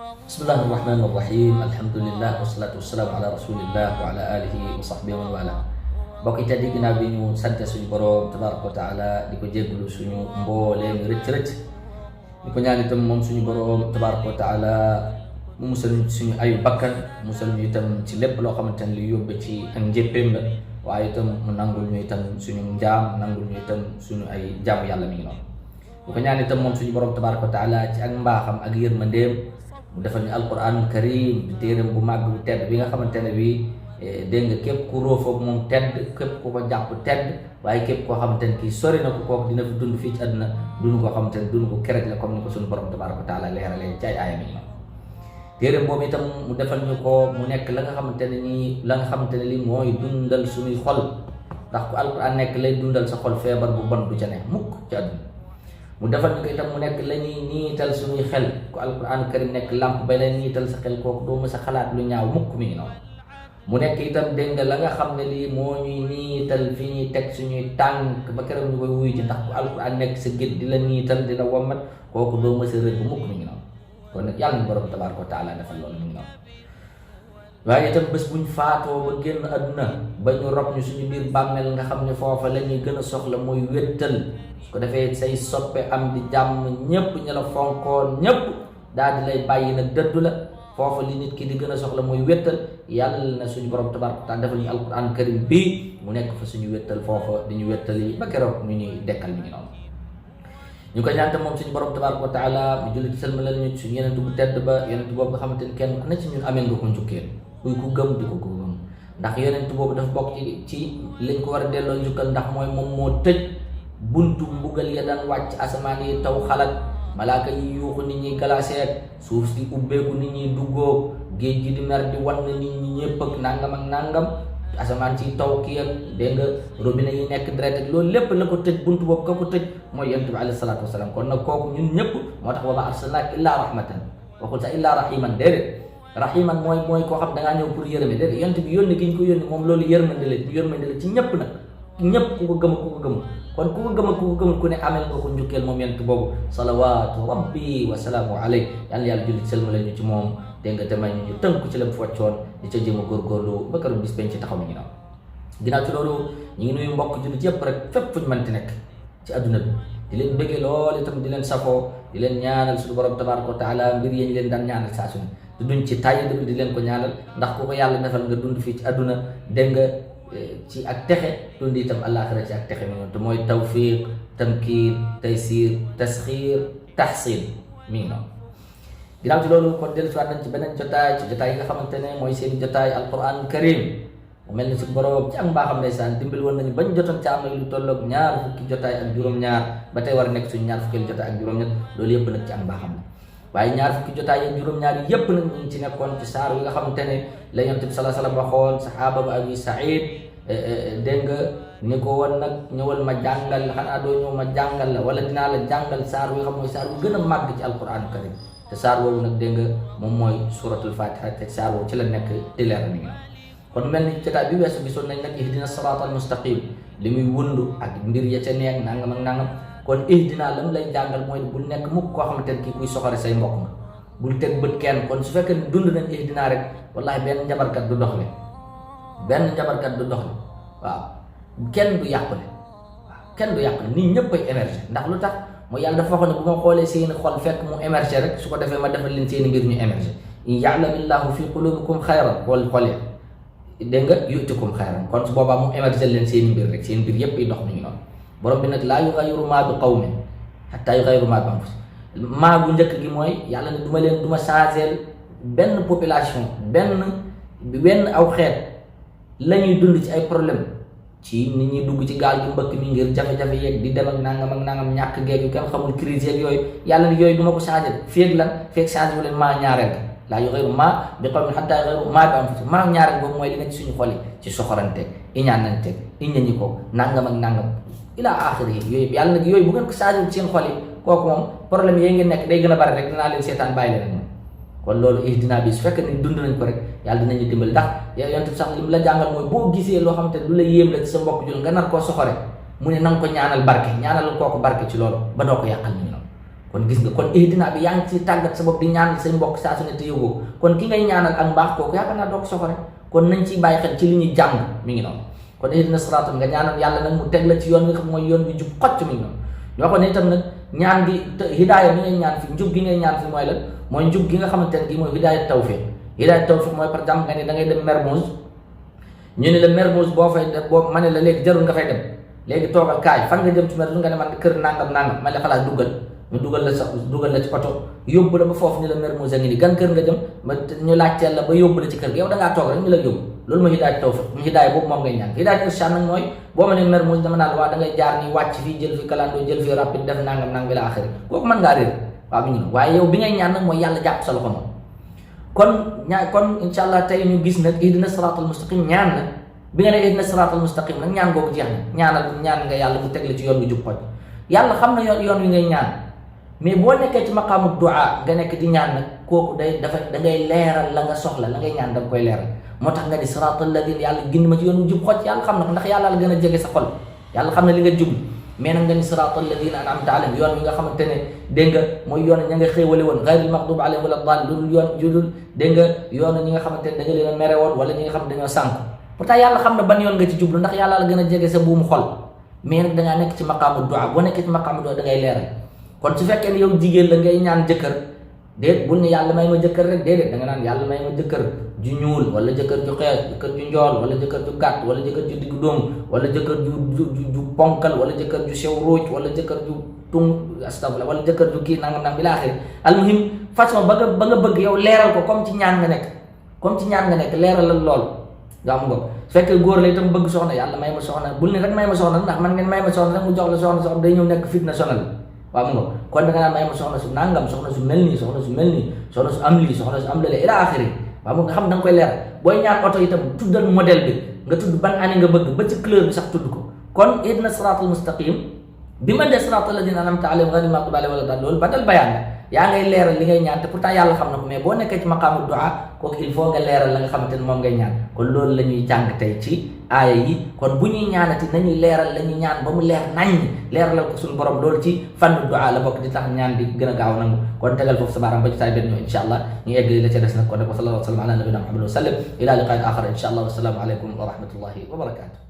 Bismillahirrahmanirrahim. Alhamdulillah wassalatu wassalamu ala rasulillah wa ala alihi wa sahbihi wa wala. Mbokk yi teddi ginnaaw bi ñu sante suñu borom tabaraka wa taala di ko jéggulu suñu mbooleem rëcc di ko ñaan itam moom suñu borom tabaraka wa taala mu musal ñu suñu ayu bakkan musal ñu itam ci lépp loo xamante ne li yóbbe ci ak njëppeem la waaye itam mu nangul ñu itam suñu njaam nangul ñu itam suñu ay jaamu yàlla mi ngi noonu di ko ñaan itam moom suñu borom tabaraka wa taala ci ak mbaaxam ak yërmandeem mu defal ñu alquranul karim di téeram bu màgg bu tedd bi nga xamante ne bii dégg nga képp ku róofoog moom tedd képp ku ko jàpp tedd waaye képp koo xamante ne kii sori na ko kooku dina fi dund fii ci àdduna dund koo xamante ne dund ko kerek la comme ni ko suñu borom tabaraka wa taala leeralee ci ay aayam yi téeram boobu itam mu defal ñu ko mu nekk la nga xamante ne nii la nga xamante ne lii mooy dundal suñuy xol ndax ku alquran nekk lay dundal sa xol feebar bu bon du ca ne mukk ci àdduna mu defal ñu ko itam mu nekk la ñuy niital suñuy xel ku alquran karim nekk lamp ba lay niital sa xel kooku doo mës a xalaat lu ñaaw mukk mi ngi noonu mu nekk itam dégg nga la nga xam ne lii moo ñuy niital fi ñuy teg suñuy tànk ba keroog ñu koy wuyu ji ndax ku alquran nekk sa gét di la niital di la wommat kooku doo mës a rëbb mukk mi ngi noonu kon nag yàlla ñu borom tabaraka wa taala defal loolu mi ngi noonu waaye itam bés buñ faatoo ba génn àdduna ba ñu rob ñu suñu biir bàmmeel nga xam ne foofa la ñuy gën a soxla mooy wéttal su ko defee say soppe am di jàmm ñépp ñu la fonkoon ñépp daal di lay bàyyi nag dëddu la foofa li nit ki di gën a soxla mooy wéttal yàlla na suñu borom tabaraka wa taala defal ñu alquran karim bii mu nekk fa suñu wéttal foofa di ñu wéttali ba keroog ñu ñuy dekkal mi ngi noonu ñu ko ñaante moom suñu borom tabaraka wa taala mu julli ci salmalal ñu suñu yeneen bu tedd ba yeneen boobu nga xamante ni kenn ku ne ci ñun ameen nga ko njukkeel kuy ku gëm di ko gëm ndax yonent boobu dafa bokk ci liñ ko war a delloo njukkal ndax mooy moom moo tëj buntu mbugal ya daan wàcc asamaan yi taw xalat malaaka yi yuuxu nit ñi galaseet suuf si ubbeeku nit ñi duggoo géej gi di mer di wan nit ñi ñëpp ak nangam asamaan ci taw kii ak dégg nga robinet yi nekk direct ak loolu lépp la ko tëj buntu boobu ka ko tëj mooy yonent bi alayhi salaatu wasalaam kon nag kooku ñun ñëpp moo tax wa ma arsalnaaka illaa rahmatan waxul sax illaa rahiman déedéet rahiman mooy koo xam da ngaa ñëw pour yërëme déedéet yonent bi yónni gi ñu ko yónni moom loolu yërmande la ci ñëpp nag ñëpp ku ko gëm kon ku ko gëm ku ne amel nga ko njukkeel moom yonent boobu salawaatu rabbi wa salaamu alayhi yàlla julli selma la ñu ci moom dégg nga te may ñu tënku ci la mu foccoon di ca jéem a góorgóorlu ba keroog bis penc ci taxaw mi ngi noonu ginnaaw ci loolu ñu ngi nuyu mbokk jullit yëpp rek fépp fuñu mënti nekk ci adduna bi di leen bëggee lool itam di leen safoo di leen ñaanal suñu borom tabaraka wa taala mbir yéen leen daan ñaanal saa su ne te duñ ci tàyyi dëgg di leen ko ñaanal ndax ku ko yàlla defal nga dund fii ci adduna dégg nga ci ak texe dund itam àllaaxira ci ak texe mi noonu te mooy tawfiq tamkiin taysir tasxiir taxsin mi ngi noonu ginnaaw ci loolu kon dellusiwaat nañ ci beneen jotaay ci jotaay yi nga xamante ne mooy seen jotaay alquran karim mu mel ni si borom ci ak mbaaxam ndeysaan dimbali woon nañu bañ jotoon ca am lu tolloog ñaar fukki jotaay ak juróom-ñaar ba tey war a nekk suñu ñaar fukki jotaay ak juróom-ñett loolu yëpp nag ci ak mbaaxam la waaye ñaar fukki jotaay ak juróom-ñaar yi yëpp nag ñu ngi ci nekkoon ci saar yi nga xamante ne la yonent bi sallallahu alayhi wasallam waxoon saxaaba ba Abi Saïd dégg nga ni ko woon nag ñëwal ma jàngal xanaa doo ñëw ma jàngal la wala dinaa la jàngal saar wi nga xam mooy saar bu gën a màgg ci alquran karim te saar woowu nag dégg nga moom mooy suratul fatiha te saar woowu ci la nekk di leer mi ngi kon mel ni jotaay bi weesu gisoon nañ nag ihdina siraatal mustaqim li muy wundu ak mbir ya ca nekk nangam ak nangam kon ihdina lam lay jàngal mooy bul nekk mukk koo xamante ne kii kuy soxore say mbokk nga bul teg bët kenn kon su fekkee ne dund nañ ihdina rek wallahi benn njabarkat du doxle waaw kenn du yàqule nit ñëpp ay émerger ndax lu tax mooy yàlla dafa waxoon ne bu ma xoolee seeni xol fekk mu émerger rek su ko defee ma defal leen seeni mbir ñu émerger in ya'lamillahu fi qulubikum xayran xoolee dégg nga yu'tikum xayran kon su boobaa mu émerger leen seeni mbir rek seen mbir yëpp ay dox mi ngi noonu borom bi nag laa yughayyiru maa bi qawmin hattaa yughayyiru maa bi anfusihim maa bu njëkk gi mooy yàlla ne du ma changer benn population benn aw xeet la ñuy dund ci ay problème ci nit ñi dugg ci gaal gi mbëkk mi ngir jafe-jafe yeeg di dem ak nangam ñàkk geeg yu kenn xamul crise yeeg yooyu yàlla ne yooyu du ma ko changer feeg changer wu leen maa ñaareel ga laa yughayyiru maa bi qawmin hattaa yughayyiru maa bi anfusihim maa ñaareel boobu mooy li nekk ci suñu xol yi ci soxorante iñaanante iññañi ko nangam ila axiri yooyu yàlla nag yooyu bu ngeen ko changer ci seen xol yi kooku moom problème yooyu ngeen nekk day gën a bari rek dinaa leen seetaan bàyyi leen moom kon loolu ihdina bi su fekkee ni dund nañ ko rek yàlla dinañu dimbali ndax yonent bi sax li mu la jàngal mooy boo gisee loo xamante ne du la yéem la ci sa mbokk jul nga nar koo soxore mu ne na nga ko ñaanal barke ñaanal kooku barke ci loolu ba doo ko yàqal ñu noonu kon gis nga kon ihdina bi yaa ngi ci tàggat sa bopp di ñaan say mbokk saa su ne te yóbboo kon ki ngay ñaanal ak mbaax kooku yaakaar naa doo ko soxore kon nañ ciy bàyyi xel ci li ñuy jàng mi ngi noonu kon ihdina siraatal nga ñaanal yàlla nag mu teg la ci yoon bi nga xam mooy yoon bi jub xocc mi ngi noonu ñoo ko ne itam nag ñaan gi hidaaya bi ngay ñaan fi njub gi ngay ñaan fi mooy lan mooy njub gi nga xamante ne gi mooy hidaaya tawfiq mooy par exemple nga ne da ngay dem Mermoz ñu ne la Mermoz boo fay def boo ma ne la léegi jarul nga fay dem léegi toogal kaay fan nga jëm ci Mermoz nga ne man kër nangam ma ne xalaat ñu dugal la ci oto yóbbu la ba foofu ni la Mermoz a ngi ni gan kër nga jëm ma ñu laajteel la ba yóbbu la ci kër gi yow da ngaa toog rek ñu la yóbbu loolu mooy hidaaya tawfiq hidaaya boobu moom ngay ñaan hidaaya irshad nag mooy boo ma ne Mermoz dama naan waa da ngay jaar ni wàcc fii jël fi kalandoo jël fi rapide def nangam bi la axiri kooku mën ngaa réer waaw bi ñu waaye yow bi ngay ñaan nag mooy yàlla jàpp sa loxo moom kon insha allah tey ñu gis nag ihdina siraatal mustaqim ñaan na bi nga ne ihdina siraatal mustaqim nag ñaan googu jeex na ñaan nga yàlla mu teg la ci yoon bi jub xoj yàlla xam na yoon wi ngay ñaan mais boo nekkee ci maqaamu du'a nga nekk di ñaan nag kooku da ngay leeral la nga soxla la ngay ñaan da nga koy leeral moo tax nga ni siraatal ladina yàlla gindi ma ci yoon bi jub xoj yàlla xam na ko ndax yàlla la gën a jege sa xol yàlla xam na li nga jublu mais nag nga ni siraatal ladina an'amta alayhim yoon wi nga xamante ne dégg nga mooy yoon ña nga xéewale woon ghayril maghdubi alayhim wala daalliin loolu yoon judul dégg nga yoon ñi nga xamante ne da nga leen a mere woon wala ñi nga xam ne dañoo sànk pourtant yàlla xam na ban yoon nga ci jublu ndax yàlla la gën a jege sa buumu xol mais nag dangaa nekk ci maqaamu du'a boo nekkee ci maqaamu du'a da ngay leeral kon su fekkee ne yow jigéen la ngay ñaan jëkkër déet bul ne yàlla may ma jëkkër rek déedéet da nga naan yàlla may ma jëkkër ju ñuul wala jëkkër ju xees jëkkër ju njool wala jëkkër ju gàtt wala jëkkër ju diggu dóomu wala jëkkër ju ponkal wala jëkkër ju sew róoc wala jëkkër ju tung astafurlah wala jëkkër ju kii nangam bi laaxiri almuhim façon ba nga bëgg yow leeral ko comme ci ñaan nga nekk leeralal lool nga am nga su fekkee góor la itam bëgg soxna yàlla may ma soxna bul ne rek may ma soxna ndax man ngeen may ma soxna rek mu jox la soxna day ñëw nekk fitna sonal waaw mu nga kon da nga naan may ma soxna su nangam soxna su mel nii soxna su am lii soxna su am lële ila axiri waaw mu nga xam da nga koy leer booy ñaan oto itam tuddal modèle bi nga tudd ban année nga bëgg ba ci couleur bi sax tudd ko kon ihdina siraatal mustaqim bi ma dee siraatal ladina an'amta alayhim ghayril maghdubi alayhim wala daalliin loolu badal bayaan la yaa ngay leeral li ngay ñaan te pourtant yàlla xam na ko mais boo nekkee ci maqaamu du'a kooku il faut nga leeral la nga xamante ne moom ngay ñaan kon loolu la ñuy jàng tey ci aaya yi kon bu ñuy ñaanati nañuy leeral la ñuy ñaan ba mu leer nañ leeralal ko suñu borom loolu ci fànn du'a la bokk di tax ñaan di gën a gaaw nangu kon tegal foofu sa baaraam ba jotaay benn ñoo insha allah ñu egg li la ca des nag kon nag wa sallallahu wa sallam ala nabina muhammad wa sallam ila liqa'in akhar insha allah wa salaamu alaykum wa rahmatullahi wa barakatuh